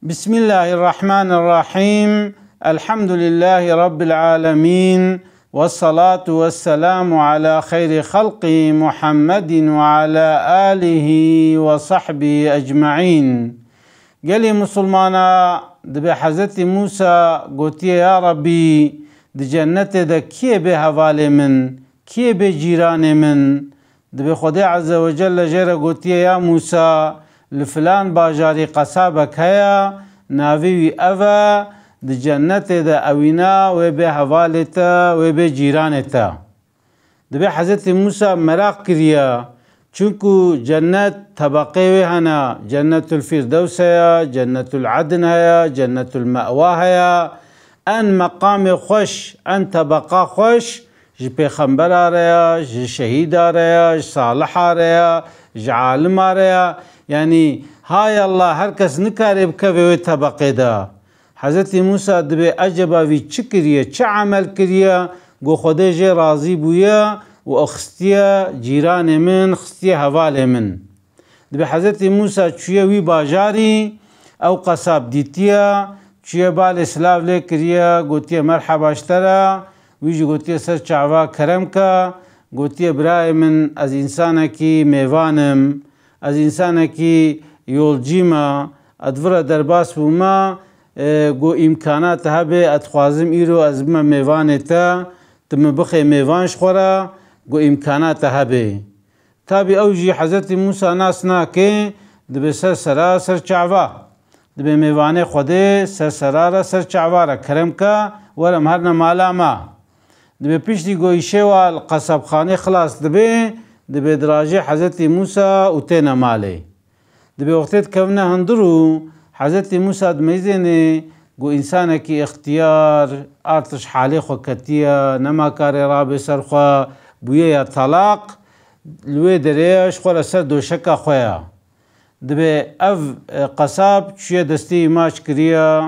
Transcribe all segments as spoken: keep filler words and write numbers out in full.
بسم الله الرحمن الرحيم. الحمد لله رب العالمين. والصلاة والسلام على خير خلقه محمد وعلى آله وصحبه أجمعين. Gelî Musulmana, dibe Hezretî Musa gotiye, Ya Rabbî, di cennetê de kî yê bê hevalê min, kî yê bê cîranê min? Dibe Xwedê Azze ve Celle jê re gotiye, Ya Musa, li filan bajarî qesabek heye, navê wî ev e, di cennetê de ewîna wê bê hevalê te, wê bê cîranê te. Dibe Hezretî Musa meraq kiriye, çunku cennet tebeqê wê hene, Cennetul Fîrdews heye, Cennetul Edn heye, Cennetul Me'wa heye, en meqamê xweş, en tebeqa xweş, ji pêxembera re ya, ji şehîda re ya, ji saliha re ya, ji alima re ya. Yanî, hay Allah, her kes nikare bikeve wê tebeqê de. Hezretî Musa dibe eceba vî çi kiriye, çi emel kiriye, ku Xwedê jê razî bûye û ew xistiye cîranê min, xistiye hevalê min. Dibe Hezretî Musa çûye wî bajarî, ew qesab dîtiye, çûye balê silav lê kiriye, gotiye, Merheba ji te re. Wî jî gotiye, Ser çava, kerem ke. Gotiye, Birayê min, ez însanekî mêvan im, ez însanekî yolcî me, ez di vir re derbas bûme, e, ku îmkana te hebe, ez dixwazim îro ez bime mêvanê te, tu min bixê mêvan ji xwe re, ku îmkana te hebe. Tabî ew jî Hezretî Musa nas nake, dibe ser sera, ser çava. Dibe mêvanê Xwedê ser sera re, ser çava re, kerem ke, were em herine mala me. Dibe piştî ku îşewa li qesabxanê xilas dibe, dibe dirajê Hezretî Musa û têne malê. Dibe wextê dikevine hundir û Hezretî Musa dimeyzêne ku însanekî ixtiyar, artiş halê xwe ketiye, nema karê rabe ser xwe, bûye ya talaq, li wê derê ye, ji xwe re ser doşeka xwe ye. Dibe ev, e, qesab çûye destê wî maç kiriye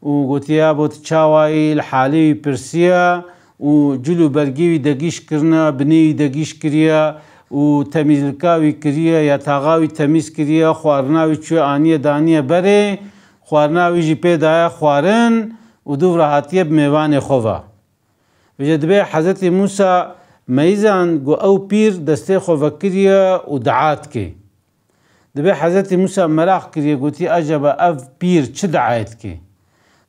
û gotiye, Ya bo tu çawa yî, li halê wî pirsiye û cil û bergê wî degîş kirine, binê wî degîş kiriye û temîzlika wî kiriye, yataxa wî temîz kiriye, xwarina wî çûye aniye daniye berê, xwarina wî jî pê daye xwarin û dûv re hatiye bi mêvanê xwe ve. Vêce dibe Hezretî Musa meyzand ku ew pîr destê xwe vekiriye û dua dike. Dibe Hezretî Musa meraq kiriye, gotî, Eceba ev pîr çi diayê dike?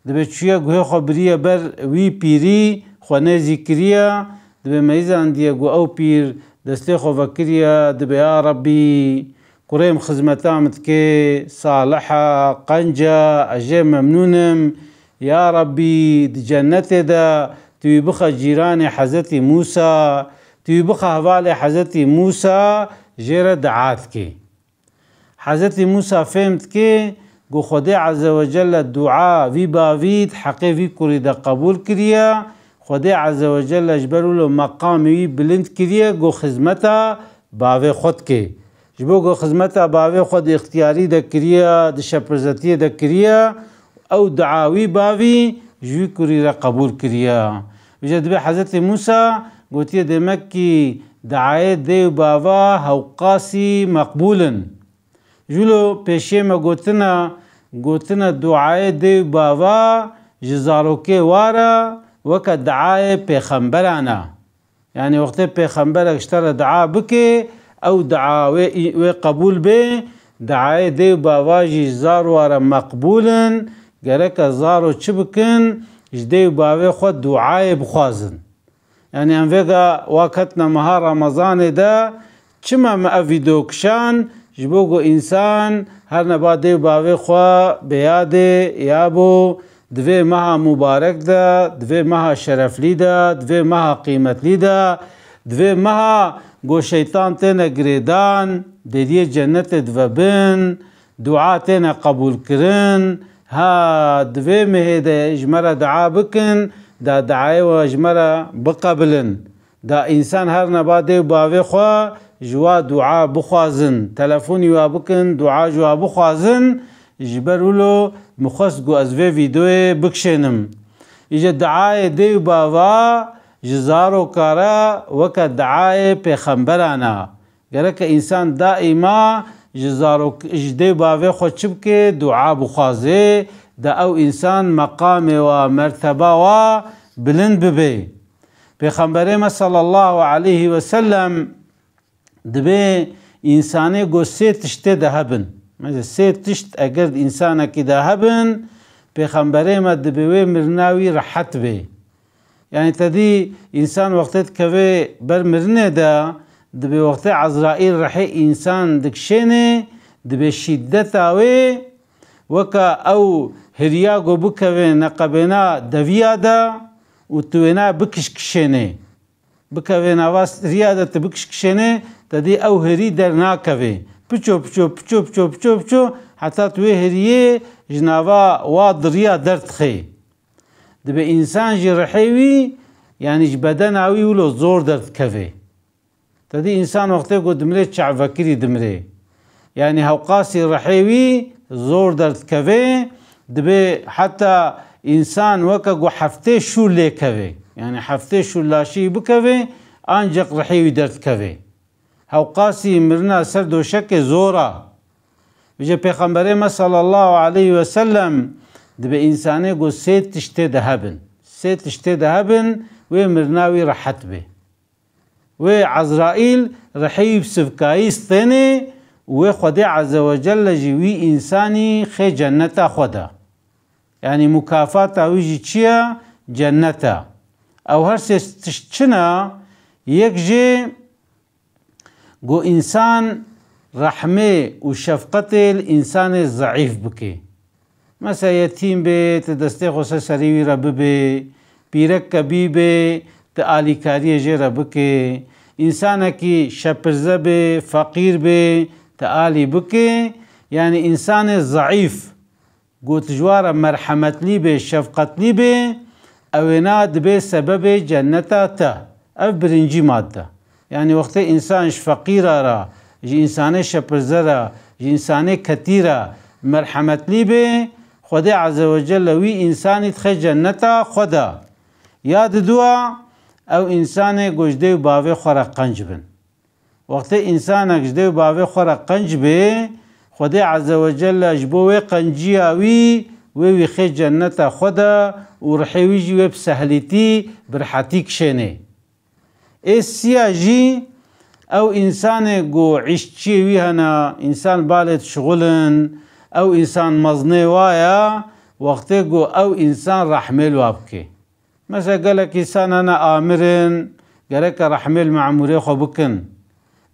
Dibe çûye guhê xwe biriye ber wî pîrî, xwe nêzî kiriye, dibe meyzandiye ku ew pîr destê xwe vekiriye, dibe, Ya Rebbî, kurê min xizmeta min dike, salih e, qenc e, ez jê memnûn im. Ya Rebbî, di cennetê de tu wî bixe cîranê Hezretî Musa, tu wî bixe hevalê Hezretî Musa, jê re dua dike. Hezretî Musa fêm dike ku Xwedê Azze ve Celle dua vî bavî di heqê vî kurî de qebûl kiriye. Xwedê Azze ve Celle ji ber wilo meqamê wî bilind kiriye ku xizmeta bavê xwe dike. Ji bo ku xizmeta bavê xwe di îxtiyarî de kiriye, di şepirzetiyê de kiriye, ew dua wî bavî ji wî kurî re qebûl kiriye. Vêce dibe Hezretî Musa gotiye, Demek kî duayê dê û bava hewqasî meqbûl in. Jûlo pêşiyê me gotine, gotine duayê dê û bava ji zarokê wa re weke duayê pêxemberan e. Yanî wextê pêxemberek ji te re dua bike, ew dua wê, wê qebûl bê, duayê dê û bava jî ji zar wa re meqbûl in, gereke zaro çi bikin, ji dê û bavê xwe duayê bixwazin. Yanî em vêga wa ketine meha Remezanê de, çima me ev vîdeo kişand? Ji bo ku însan her neba dê û bavê xwe bi yadê ya bo di vê meha mubarek de, di vê meha şereflî de, di vê meha qîmetlî de, di vê meha ku şeytan têne girêdan, dêriyê cennetê divebin, dua têne qebûlkirin. Ha, di vê mehê de ji me re dua bikin, da duayê we ji me re biqebilin. Da însan her neba dê û bavê xwe ji wa dua bixwazin. Telefonî wa bikin, dua ji wa bixwazin. Ji ber wilo min xwest ku ez vê vîdeoyê bikişênim. Îje duayê dê û bava ji zaroka re weke duayê pêxemberan e. Gereke însan daîma Ji zarok, ji dê bavê xwe çi bike? Dua bixwaze, da ew însan meqamê wa, merteba wa bilind bibe. Pêxemberê me sallallahu aleyhi ve sellem dibê însanê got sê tiştê de hebin. Mesela sê tişt eger di însanekî de hebin, Pêxemberê me dibê wê mirina wî rehet bê. Yani te dî însan wextê dikeve ber mirinê de, dibê wextê Ezraîl rihê însan dikişênê, dibê şîdeta wê weke ew hiriya ku bikeve neqebêna deviya de û tu wêna bikişkişênê. Bikeve nava riya de tu bikişkişênê, te dî ew hirî dernakeve. Piço, piço, piço, piço, piço, piço, heta tu wê hiriyê ji nava wa diriya derdixê. Dibê însan jî rihê wî, yanî ji bedena wî wilo zor derdikeve. Te dî însan wextê ku dimrê çavekirî dimrê. Yanî hewqasî rihê wî zor derdikeve, dibê heta însan weke ku heftê şûl lê keve. Yanî heftê şûl laşî bikeve, ancaq rihê wî derdikeve. Hewqasî mirina ser doşekê zor a. Vêce Pêxemberê me sallallahu aleyhi ve sellem dibê însanê ku sê tiştê de hebin. Sê tiştê de hebin, wê mirina wî rehet bê. Wê Ezraîl rihê wî bi sivkayî stênê û wê Xwedê Azze ve Celle jî wî însanî xê cenneta xwe da. Yanî mukafata wî jî çi ye? Cennet e. Ew her sê tişt çi ne? Yek jê ku însan rehmê û şefqetê li însanê zeîf bike. Mesela yetîm bê, tu destê xwe ser serê wî re bibê, pîrek kebî bê, tu alîkariyê jê re bike. Însanekî şepirze bê, feqîr bê, tu alî bike. Yanî însanê zeîf, ku tu ji wan re merhemetlî bê, şefqetlî bê, ew êna dibê sebebê cenneta te. Ev birincî madde. Yanî wextê însan ji feqîra re, ji însanê şepirze re, ji însanê ketî re merhemetlî bê, Xwedê Azze ve Celle wî însanî dixe cenneta xwe de. Ya diduwa, ew însanê ku ji dê û bavê xwe re qenc bin. Wextê însanek ji dê û bavê xwe re qenc bê, Xwedê Azze ve Celle ji bo wê qenciya wî, wê wî xê cenneta xwe de û rihê wî jî wê bi sehlîtî, bi rehetî kişênê. Ê siya jî ew însanê ku îşçiyê wî hene, însan balê dişixulin, ew însan meznê wa ye, wextê ku ew însan rehmê li wa bike. Mesela gelek însan hene amir in, gereke rehmê li memûrê xwe bikin,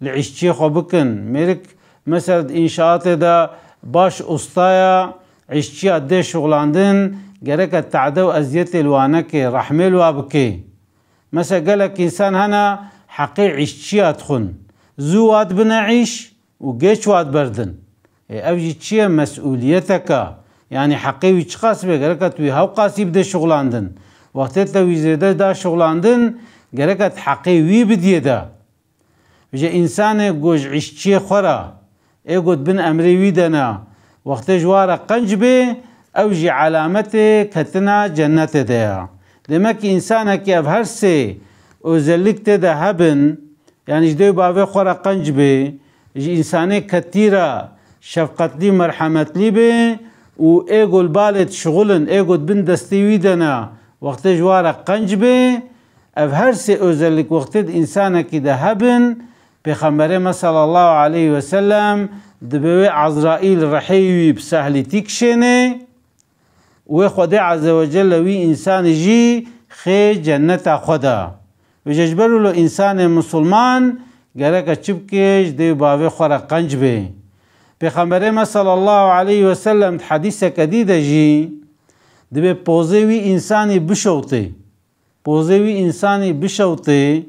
li îşçiyê xwe bikin. Mêrik mesela di înşaatê de baş ustaya, îşçiya dê şixulandin, gereke tade û eziyetê li wa neke, rehmê li wa bike. Mesela gelek însan hene heqê îşçiya dixwin. Zû wa dibine îş, û geç wa diberdin. Ê, ev jî çi ye? Mesûliyetek e. Yanî heqê wî çiqas bê, gereka tu wî hewqasî bidê şixulandin. Wextê te wî zêde da şixulandin, gereka tu heqê wî bidiyê de. Ji însanê ku ji îşçiyê xwe re, ê ku di bin emrê wî de ne, wextê ji wa re qenc bê, ew jî elametê ketina cennetê de ye. Demek ki însanekî ev her sê özellik tê de hebin, Yanî ji dê û bavê xwe re qenc bê, ji însanê ketî re şefqetlî, merhemetlî bê û ê ku li balê dişixulin, ê ku di bin destê wî de ne, wextê ji wa re qenc bê, ev her sê özellik wextê di însanekî de hebin, Pêxemberê me sallallahu aleyhi ve sellem dibê wê Ezraîl rihê wî bi sehlîtî kişênê, Wê Xwedê Azze ve Celle wî însanî jî xê cenneta xwe da. Vêce ji ber wilo însanê misilman gereke çi bike, ji dê û bavê xwe re qenc bê. Pêxemberê me sallallahu aleyhi ve sellem di hedîseke dî de jî dibê pozê wî însanî bişewtê. Pozê wî însanî bişewtê,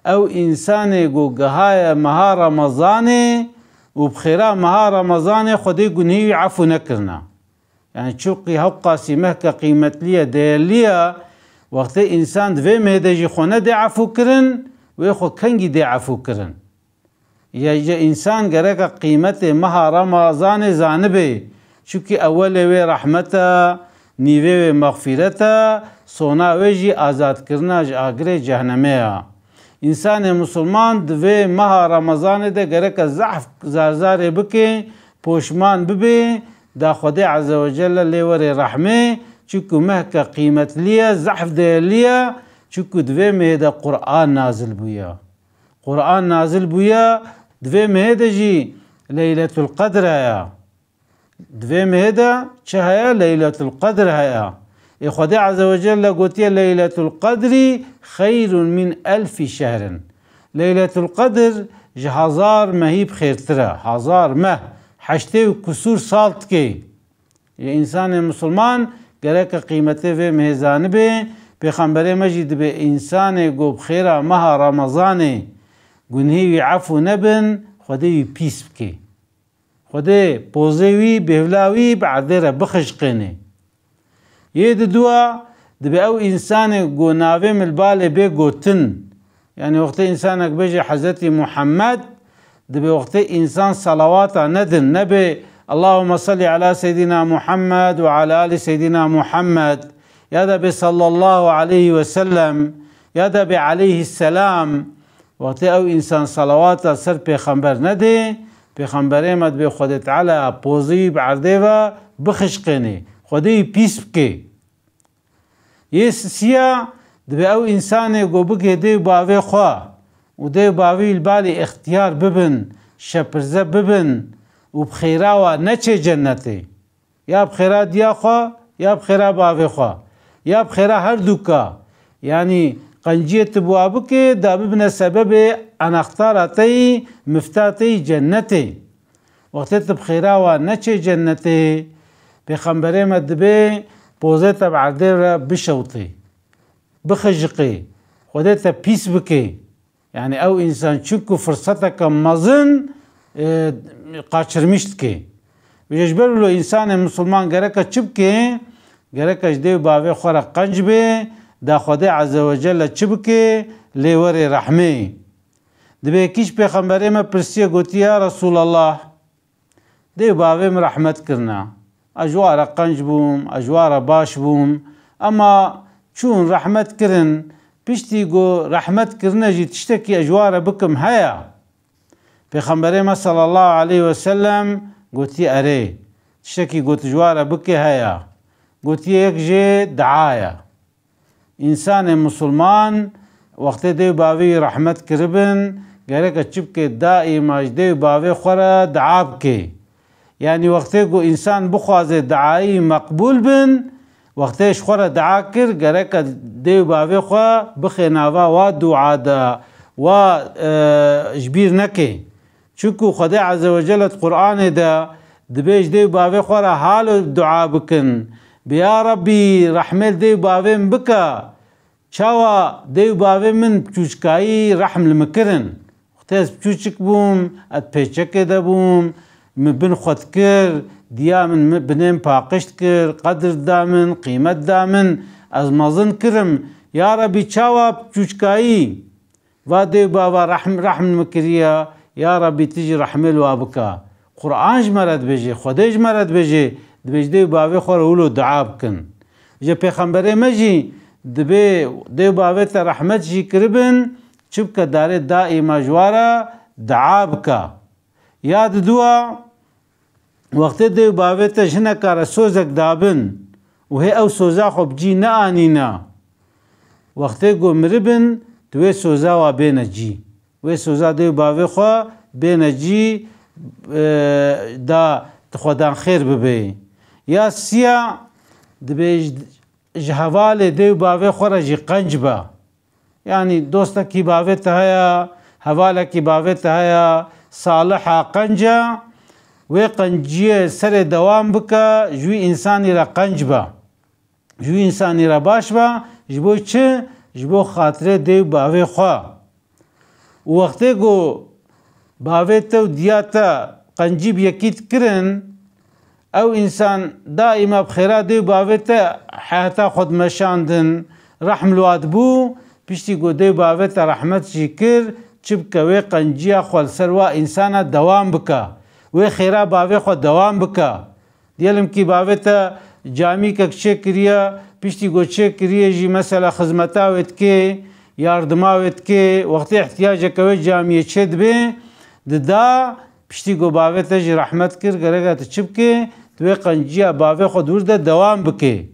ew însanê ku gihaye meha Remezanê û bi xêra meha Remezanê Xwedê gunhê wî efû nekirina. Yani çuqî hewqasî mehke qîmetlî ye, değerli ye, wextê însan di vê mehê de jî xwe nedê efû kirin, wê xwe kengî dê efû kirin? Ya, ya însan gereke qîmetê meha Remezanê zanibê. Çunkî ewelê wê rehmet e, nîvê wê mexfîret e, sona wê jî azadkirina ji agirê cehnemê ye. Însanê misilman di vê meha Remezanê de gereke zehf zarzarê bike, poşman bibe, da Xwedê Azze ve Celle lê were rehmê, çunku mehke qîmetli ye, zehf değerli ye, çunku di vê mehê de Qur'an nazil bûye. Qur'an nazil bûye, di vê mehê de jî Leyletul Qedr heye. Di vê mehê de çi heye? Leyletul Qedr heye. Ê Xwedê Azze ve Celle gotiye, "Leyletul Qedrî xeyrun min elfî şehrin." Leyletul Qedr ji hezar mehî bi xêrtir e. Hezar meh, heştê û kusûr sal dike. Yê însanê misilman gereke qîmetê vê mehê zanibe. Pêxemberê me jî dibê însanê ku bi xêra meha Remezanê gunhê wî efû nebin, Xwedê wî pîs bike. Xwedê pozê wî, bêvla wî bi erdê re bixişqênê. Yê didua, dibê ew însanê ku navê min li balê bê gotin. Yanî wextê însanek bêje Hezretî Muhammed, dibê wextê însan salawata nedin, nebê Allahümme salli ala Seyyidina Muhammed ve ala ali Seyyidina Muhammed, ya da bê sallallahu aleyhi ve sellem, ya da bê aleyhisselam. Wextê ew însan salawata ser pêxember nedê, pêxemberê me dibê Xwedê Teala pozî bi erdê ve bixişqênê, Xwedê wî pîs bike. Yê sisiya, dibê ew însanê ku bigê dê û bavê xwe û dê û bavê wî li balê îxtiyar bibin, şepirze bibin û bi xêra wa neçê cennetê. Ya bi xêra diya xwe, ya bi xêra bavê xwe, ya bi xêra her dûka. Yanî qenciyê tu bi wa bikê, da bibine sebebê enaxtara te yî, mifta te yî cennetê. Wextê tu bi xêra wa neçê cennetê, pêxemberê me dibê pozê te bi erdê re bişewtê, bixijiqê, Xwedê te pîs bike. Yanî ew însan çunku firseteke mezin, e, qaçirmiş dike. Vêce ji ber wilo însanê misilman gereke çi bike? Gereke ji dê û bavê xwe re qenc bê, da Xwedê Azze ve Celle çi bike? Lê were rehmê. Dibê kî ji pêxemberê me pirsiye, gotiye, "Ya Resûlallah, dê û bavê min rehmet kirine. Ez ji wa re qenc bûm, ez ji wa re baş bûm. Ema çûn rehmet kirin, piştî ku rehmet kirine jî tiştekî ez ji wa re bikim heye?" Pêxemberê me sallallahu aleyhi ve sellem gotiye, "Erê, tiştekî ku tu ji wa re bikê heye." Gotiye, "Yek jê dua ye." Însanê misilman wextê dê û bavê wî rehmet kiribin, gereke çi bike? Daîma ji dê û bavê xwe re dua bike. Yanî wextê ku însan bixwaze duayî meqbûl bin, wextê ji xwe re dua kir, gereke dê û bavê xwe bixe nava wa dua de, wa, e, ji bîr neke. Çunku Xwedê Azze ve Celle di Qur'anê de dibê ji dê û bavê xwe re halo dua bikin. Bi ya Rabbî, rehmê li dê û bavê min bike. Çawa dê û bavê min bi çûçikayî rehm li min kirin? Wextê ez bi çûçik bûm, ez pêçekê de bûm, min bin xwe dikir, diya min, min binê min paqij dikir, qedir dida min, qîmet da min, ez mezin kirim. Ya Rabbî, çawa bi çûçikayî va dê û bava rehm, rehm min kiriye, ya Rabbî, tu jî rehmê li wa bike. Qur'an ji me re dibêje, Xwedê ji me re dibêje, dibê ji dê û bavê xwe re wilo dua bikin. Ji pêxemberê me jî dibê dê û bavê te rehmet jî kiribin, çi bike, darê daîma ji wa re dua bike. Ya didua, wextê dê û bavê te jineka re sozek dabin û hê ew soza xwe bi cî neanîne, wextê ku miribin, tu wê soza wa bêne cî. Wê soza dê û bavê xwe bêne cî, e, da tu xwedan xêr bibê. Ya siya, dibê ji, ji hevalê dê û bavê xwe re jî qenc be. Yanî dostekî bavê te heye, hevalekî bavê te heye, salih e, qenc e, wê qenciyê serê dewam bike, ji wî însanî re qenc be. Ji wî însanî re baş be, ji bo çi? Ji bo xatirê dê û bavê xwe. Û wextê ku bavê te û diya te qencî bi yekî dikirin, ew însan daîma bi xêra dê û bavê te heyata xwe dimeşandin, rehm li wa dibû, piştî ku dê û bavê te rehmet jî kir, çi bike, wê qenciya xwe li ser wa însana dewam bike, wê xêra bavê xwe dewam bike. Diyelim kî bavê te camîkek çêkiriye, piştî ku çêkiriye jî mesela xizmeta wê dikê, yardima wê dike, wextê ihtiyaceke wê camiyê çêdibe, dida, piştî ku bavê te jî rehmet kir, gereka tu çi bikê? Tu wê qenciya bavê xwe di wir de dewam bikê.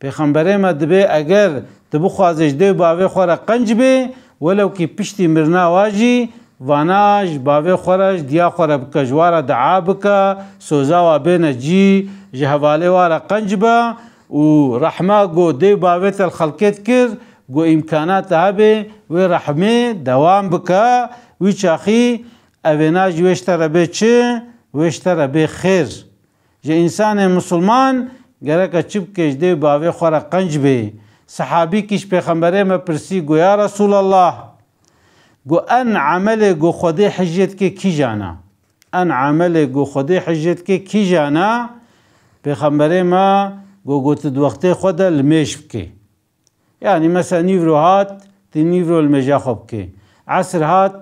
Pêxemberê me dibê eger tu bixwazê ji dê û bavê xwe re qenc bê, welewkî piştî mirina wa jî vana ji bavê xwe re, ji diya xwe re bike, ji wa re dua bike, soza wa bêne cî, ji hevalê wa re qenc be û rehma ku dê û bavê te li xelkê dikir, ku îmkana te hebe wê rehmê dewam bike, wî çaxî evêna jî wê ji te re bê çi? Wê ji te re bê xêr. Ji însanê misilman gereke çi bike? Ji dê û bavê xwe re qenc bê. Sehabîkî ji Pêxemberê me pirsî, got, Ya Resûlallah, got, en emelê got Xwedê hijê dike kîjan e? En emelê got Xwedê hijê dike kîjan e? Pêxemberê me got, got, tu di wextê xwe de limêj bikê. Yanî mesela nîvro hat, tu nîvro limêja xwe bikê. Esr hat,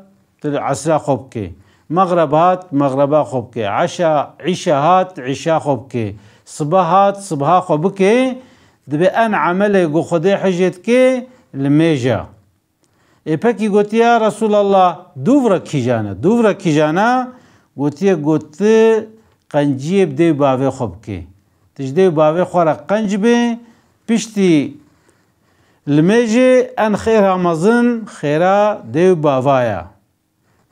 tu esra xwe bikê. Mexreb hat, mexreba xwe bikê. Eşa, îşa hat, îşa xwe bikê. Siba hat, sibha xwe bikê. Dibê en emelê ku Xwedê hijê dike, limêja. Ê pekî gotiye, Ya Resûlallah, dûvra kîjan e? Dûvra kîjan e? Gotiye, got, tu qenciyê bi dê û bavê xwe bikê. Tu ji dê û bavê xwe re qenc bê, piştî limêjê en xêra mezin xêra dê û bava ye.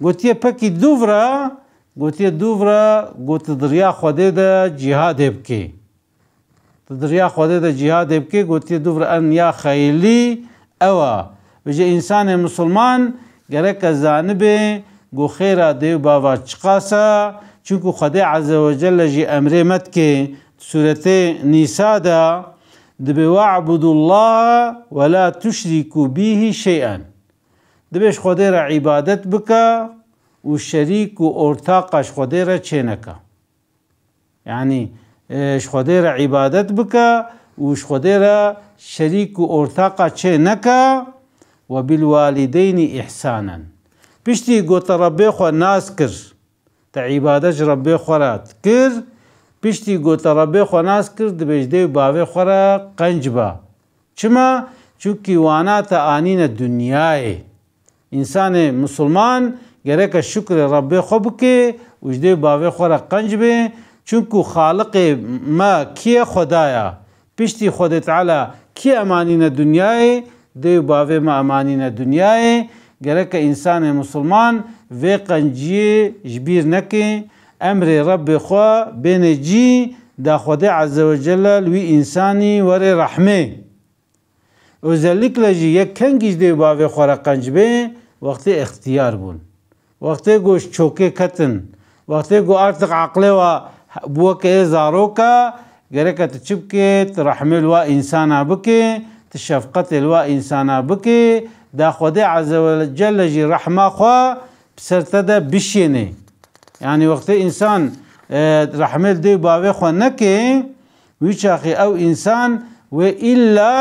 Gotiye, Pekî dûvra? Gotiye, Dûvra, got, tu di riya Xwedê de cîhadê bikê. Tu di riya Xwedê de cîhadê bikê, gotiye, Dûvra, en ya xeyirlî ew e. Vêce însanê misilman gereke zanibe ku xêra dê û bava çiqas e, çunku Xwedê Azze ve Celle jî emrê me dike, sûretê Nîsa de, dibê, "We'budullaha ve la tuşrikû bîhî şey'en." Dibê ji Xwedê re îbadet bike û şerîk û ortaqa ji Xwedê re çêneke. Yanî, e, ji Xwedê re îbadet bike û ji Xwedê re şerîk û ortaqa çê neke. "Ve bil walideynî îhsanen." Piştî ku te Rebbê xwe nas kir, te îbadet ji Rebbê xwe re kir, piştî ku te Rebbê xwe nas kir, dibê ji dê û bavê xwe re qenc be. Çima? Çunkî wana te anîne dinyayê. Însanê misilman gereke şukrê Rebbê xwe bike û ji dê û bavê xwe re qenc be, çunku Xaliqê me kî ye? Xweda ye. Piştî Xwedê Teala kî em anîne dinyayê? Dê û bavê me em anîne dinyayê. Gereke însanê misilman vê qenciyê ji bîr neke, emrê Rebbê xwe bêne cî, da Xwedê Azze ve Celle li wî însanî were rehmê. Özellikle jî yek kengî ji dê û bavê xwe re qenc bê, wextê extiyar bûn. Wextê ku ji çokê ketin, wextê ku artık aqlê wa bû weke ê zaroka, gereke tu çi bikê? Tu rehmê li wa însana bikê, tu şefqetê li wa însana bikê, da Xwedê Azze ve Celle jî rehma xwe bi ser te de bişênê. Yanî wextê însan, e, rehmê li dê û bavê xwe neke, wî çaxê ew însan wê îlla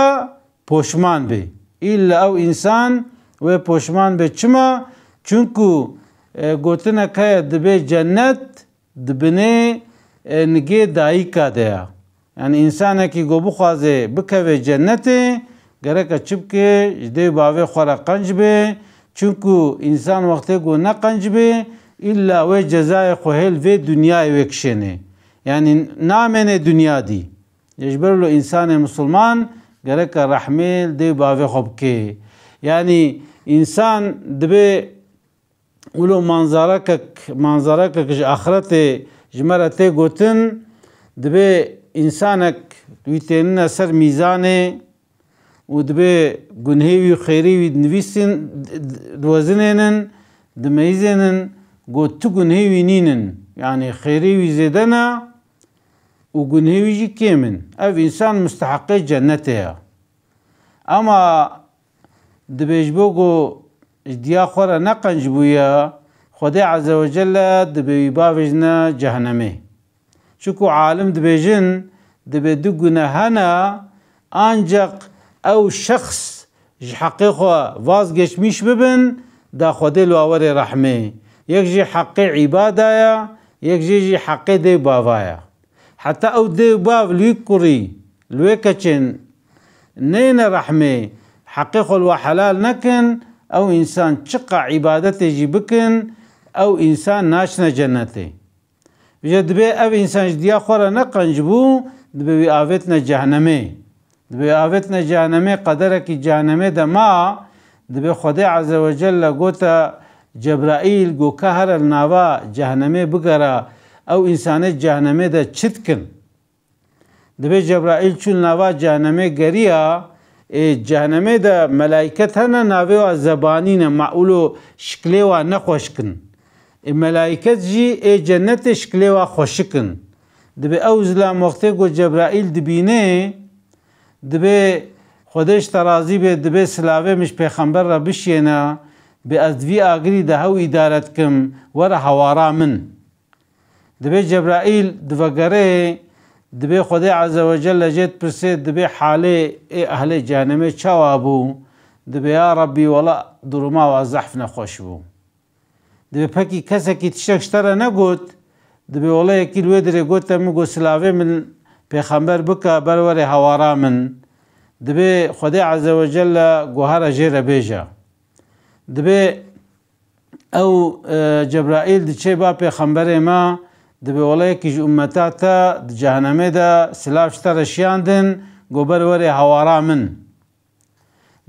poşman bê. Îlla ew însan wê poşman bê. Çima? Çunku, e, gotinek heye, dibê cennet di binê, e, nigê dayika de ye. Yanî însanekî ku bixwaze bikeve cennetê, gereke çi bike? Ji dê û bavê xwe re qenc be. Çunku însan wextê ku ne qenc be, îlla wê cezayê xwe hê li vê dinyayê wê kişêne. Yanî namêne dinya dî. Ji ber wilo însanê misilman gereke rehmê li dê û bavê xwe bike. Yanî însan dibê wilo manzarekek, manzarekek ji axretê ji me re tê gotin, dibê însanek wî tênine ser mîzanê û dibê gunhê wî û xêrê wî dinivîsin, diwezinênin, dimeyizênin, got tu gunhê wî nînin. Yanî xêrê wî zêde ne û gunhê wî jî kêm in. Ev însan musteheqê cennetê ye. Ema dibê ji bo ku ji diya xwe re ne qenc bûye, Xwedê Azze ve Celle dibê wî bavêjne cehenemê. Çiku alim dibêjin, dibê du gune hene, ancaq ew şexs ji heqê xwe vazgeçmiş bibin, da Xwedê li wa were rehmê. Yek jî heqê îbada ye, yek jî jî heqê dê û bava ye. Heta ew dê û bav li wî kurî, li wê keçên neyne rehmê, Heqê xwe li we helal nekin, ew însan çiqa îbadetê jî bikin, ew însan naçine cennetê. Vêca dibê ev însan ji diya xwe re ne qenc bû, dibê wî avêtine cehnemê. Dibê avêtine cehnemê, qederekî cehnemê de ma, dibê Xwedê Azze ve Celle gote Cebraîl, go ka here li nava cehnemê bigere, ew însanê cehnemê de çi dikin? Dibê Cebraîl çû li nava cehnemê geriya, ê cehnemê de melayket hene, navê wa zebanî ne, ma wilo şiklê wa ne xweşik in. Ê melayket jî ê cennetê şiklê wa xweşik in. Dibê ew zilam wextê ku Cebraîl dibînê, dibê Xwedê ji te razî bê, dibê silavê min ji pêxember re bişiyêne, bê ez di vî agirî de hew îdare dikim, were hewara min. Dibê Cebraîl divegere, dibê Xwedê Azze ve Celle jê dipirsê, dibê halê ê ehlê cehenemê çawa bû? Dibê ya Rabbî, wela duruma wa zehf nexweş bû. Dibê pekî kesekî tiştek ji te re negot? Dibê wela yekî li wê dirê gote min, got silavê min pêxember bike, ber were hewara min. Dibê Xwedê Azze ve Celle go here jê re bêje. Dibê ew, e, Cebraîl diçê ba pêxemberê me, dibê wela yekî ji ummeta te di cehenemê de silav ji te re şiyandin, go ber were hewara min.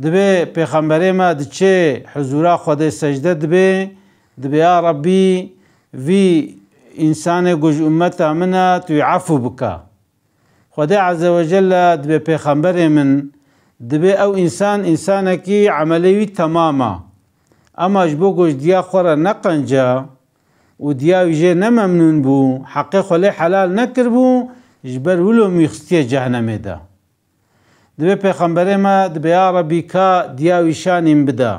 Dibê pêxemberê me diçê huzûra Xwedê secde dibê, dibê ya Rabbî, vî însanê ku ji ummeta min e, tu wî efû bike. Xwedê Azze ve Celle dibê pêxemberê min, dibê ew însan, însanekî emelê wî temam e. Ema ji bo ku ji diya xwe re neqence û diya wî jê ne memnûn bû, heqê xwe lê helal nekiribû, ji ber wilo min wî xistiye cehnemê de. Dibê pêxemberê me, dibê ya Rebî ka diya wî şanî min bide.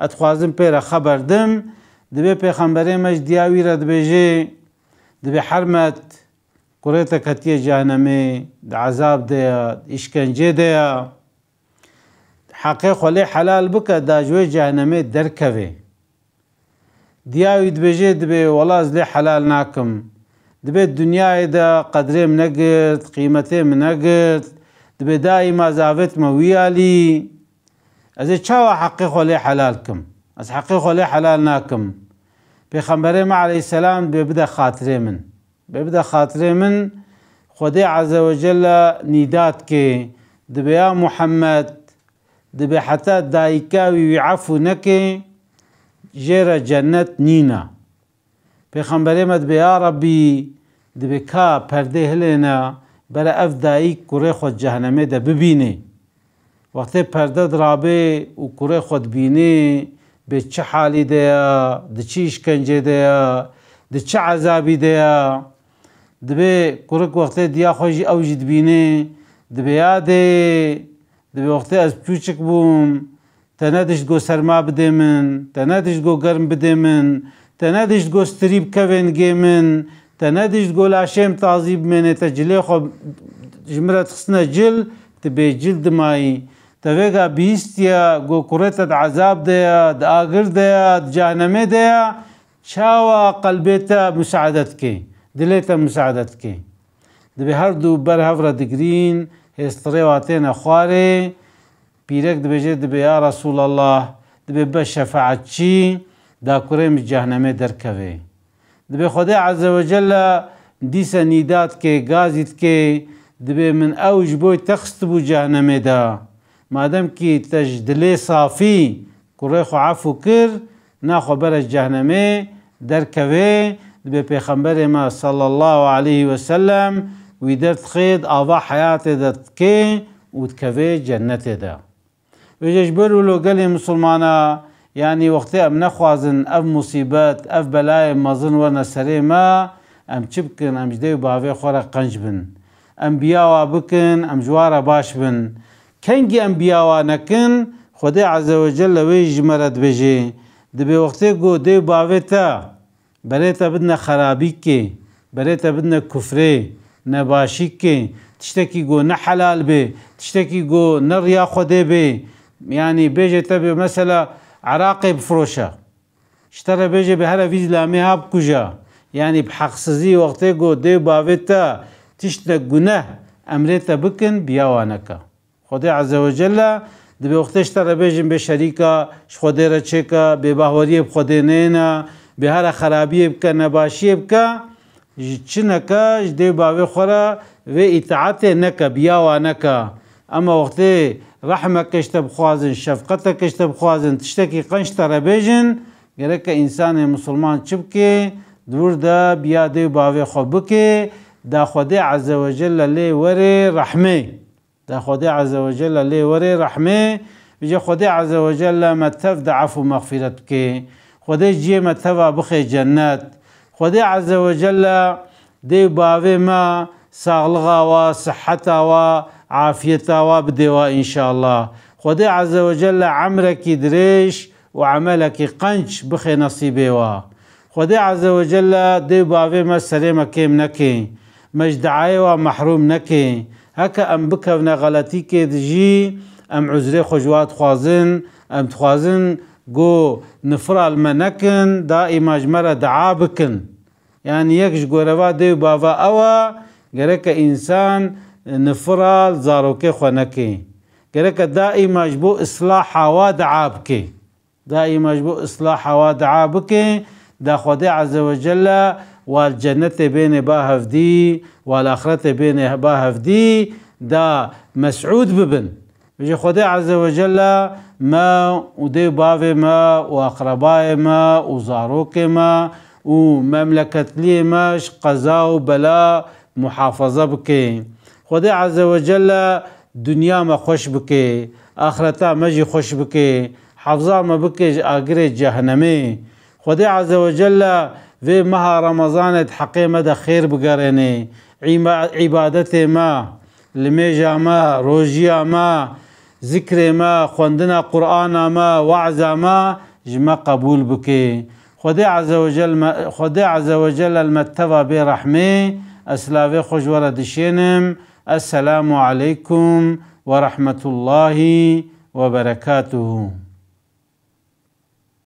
Ez dixwazim pê re xeber dim. Dibê pêxemberê me ji diya wî re dibêjê, dibê hermet, kurê te ketiye cehnemê, di ezab de ye, di îşkencê de ye. Heqê xwe lê helal bike, da ji wê cehnemê derkeve. Diya wî dibêje, dibê, wela ez lê helal nakim. Dibê dinyayê de qedrê min negirt, qîmetê min negirt. Dibê daîma ez avêtime wî alî. Ez ê çawa heqê xwe lê helal kim? Ez heqê xwe lê helal nakim. Pêxemberê me aleyhisselam dibê bide xatirê min. Bê bide xatirê min, Xwedê Azze ve Celle nîda dike, dibê ya Muhammed, dibê heta dayika wî wî efû neke, jê re cennet nîne. Pêxemberê me dibê ya Rabbî, dibê ka perdê hilêne, bere ev dayik kurê xwe cehnemê de bibîne. Wextê perde dirabê û kurê xwe dibînê, bê çi halî de ye, di çi îşkencê de ye, di çi ezabî de ye. Dibê kurik wextê diya xwe jî ew jî dibînê, dibê ya dê, dibê wextê ez piçûçik bûm, te nedişt go serma bidê min, te nedişt go germ bidê min, te nedişt go stirî bikevê nigê min, te nedişt go laşêm tazî bimêne, te cilê xwe ji min re dixistine cil, tu bêcil dimayî. Te vêga bihîstiye go kurê te di ezab de ye, di agir de ye, di cehnemê de ye, çawa qelbê te musaade dike, dilê te musaade dike? Dibê her du ber hev re digirîn, hêstirê wa têne xwarê, Pîrek dibêje, dibê, ya Resûlallah, dibê be şefaetçî, da kurê min cehnemê derkeve. Dibê Xwedê Azze ve Celle dîse nîda dike, gazî dike, dibê min ew ji bo te xistibû cehnemê de. Madem kî te ji dilê safî kurê xwe efû kir, naxwe bere cehnemê, derkeve, dibê Pêxemberê me sallallahu aleyhi ve sellem wî derdixê, di ava heyatê de dike û dikeve cennetê de. Vêce ji ber wilo gelê misilmana, yanî wextê em nexwazin ev musîbet, ev belayê mezin werne serê me, em çi bikin? Em ji dê û bavê xwe re qenc bin. Em biyawa bikin, em ji wa re baş bin. Kengî em biyawa nekin, Xwedê Azze ve Celle wê ji me re dibêje. Dibê wextê ku dê û bavê te berê te bidine xerabîkê, berê te bidine kufrê, nebaşîkê, tiştekî ku ne helal bê, tiştekî ku ne riya Xwedê bê, yanî bêje te bê mesela eraqê bifiroşe. Ji te re bêje bê here vî zilamê ha bikuje. Yanî bi heqsizî wextê ku dê û bavê te tiştine guneh emrê te bikin, biyawa neke. Xwedê Azze ve Celle Dibê wextê ji te re bêjin bê şerîka, ji Xwedê re çêke, bê bahweriyê bi Xwedê nêne, bê here xerabiyê bike, nebaşiyê bike, ji çi neke, ji dê û bavê xwe re vê îtaetê neke, biya wa neke. Ema wextê rehmeke ji te bixwazin, şefqeteke ji te bixwazin, tiştekî qenc ji te re bêjin, gereke însanê misilman çi bike? Di wir de biya dê û bavê xwe bike, da Xwedê Ezze ve Celle lê were rehmê. Da Xwedê Ezze ve Celle lê were rehmê, bije Xwedê Ezze ve Celle me tev de efû mexfîret bike. Xwedê ciyê me teva bixe cennet. Xwedê Ezze ve Celle dê û bavê me saxlixa wa, siheta wa, afiyeta wa bidê wa înşallah. Xwedê Ezze ve Celle emrekî dirêj û emelekî qenc bixe nesîbê wa. Xwedê Ezze ve Celle dê û bavê me serê me kêm neke. Me ji diayê wa mehrûm neke. Heke em bikevne xeletîkê de jî, em uzrê xwe ji wa dixwazin, em dixwazin ku nifira li me nekin, daîma ji me re dua bikin. Yanî yek ji goreva dê û bava ew e, gereke însan nifira li zarokê xwe neke. Gereke daîma ji bo islaha wa dua bike. Daîma ji bo islaha wa dua bike, da Xwedê Ezze ve Celle wa li cennetê bêne ba hevdî, wa li axretê bêne ba hevdî, da mesûd bibin. Ji Xwedê Ezze ve Celle me û dê û bavê me û aqrebayê me û zarokê me û memleketliyê me ji qeza û bela muhafaza bike. Xwedê Ezze ve Celle dinya me xweş bike, axreta me jî xweş bike, hefza me bike ji agirê cehenemê. Xwedê Ezze ve Celle vê meha Remezanê di heqê me de xêr bigerêne. Îma-, îbadetê me, limêja me, rojiya me, zikrê me, xwendina Qur'ana me, we'za me ji me qebûl bike. Xwedê Ezze ve Celle me, Xwedê Ezze ve Celle li me teva bê rehmê, ez silavê xwe ji we re dişênim. Esselamu aleykum ve rahmetullahi ve berekatuhu.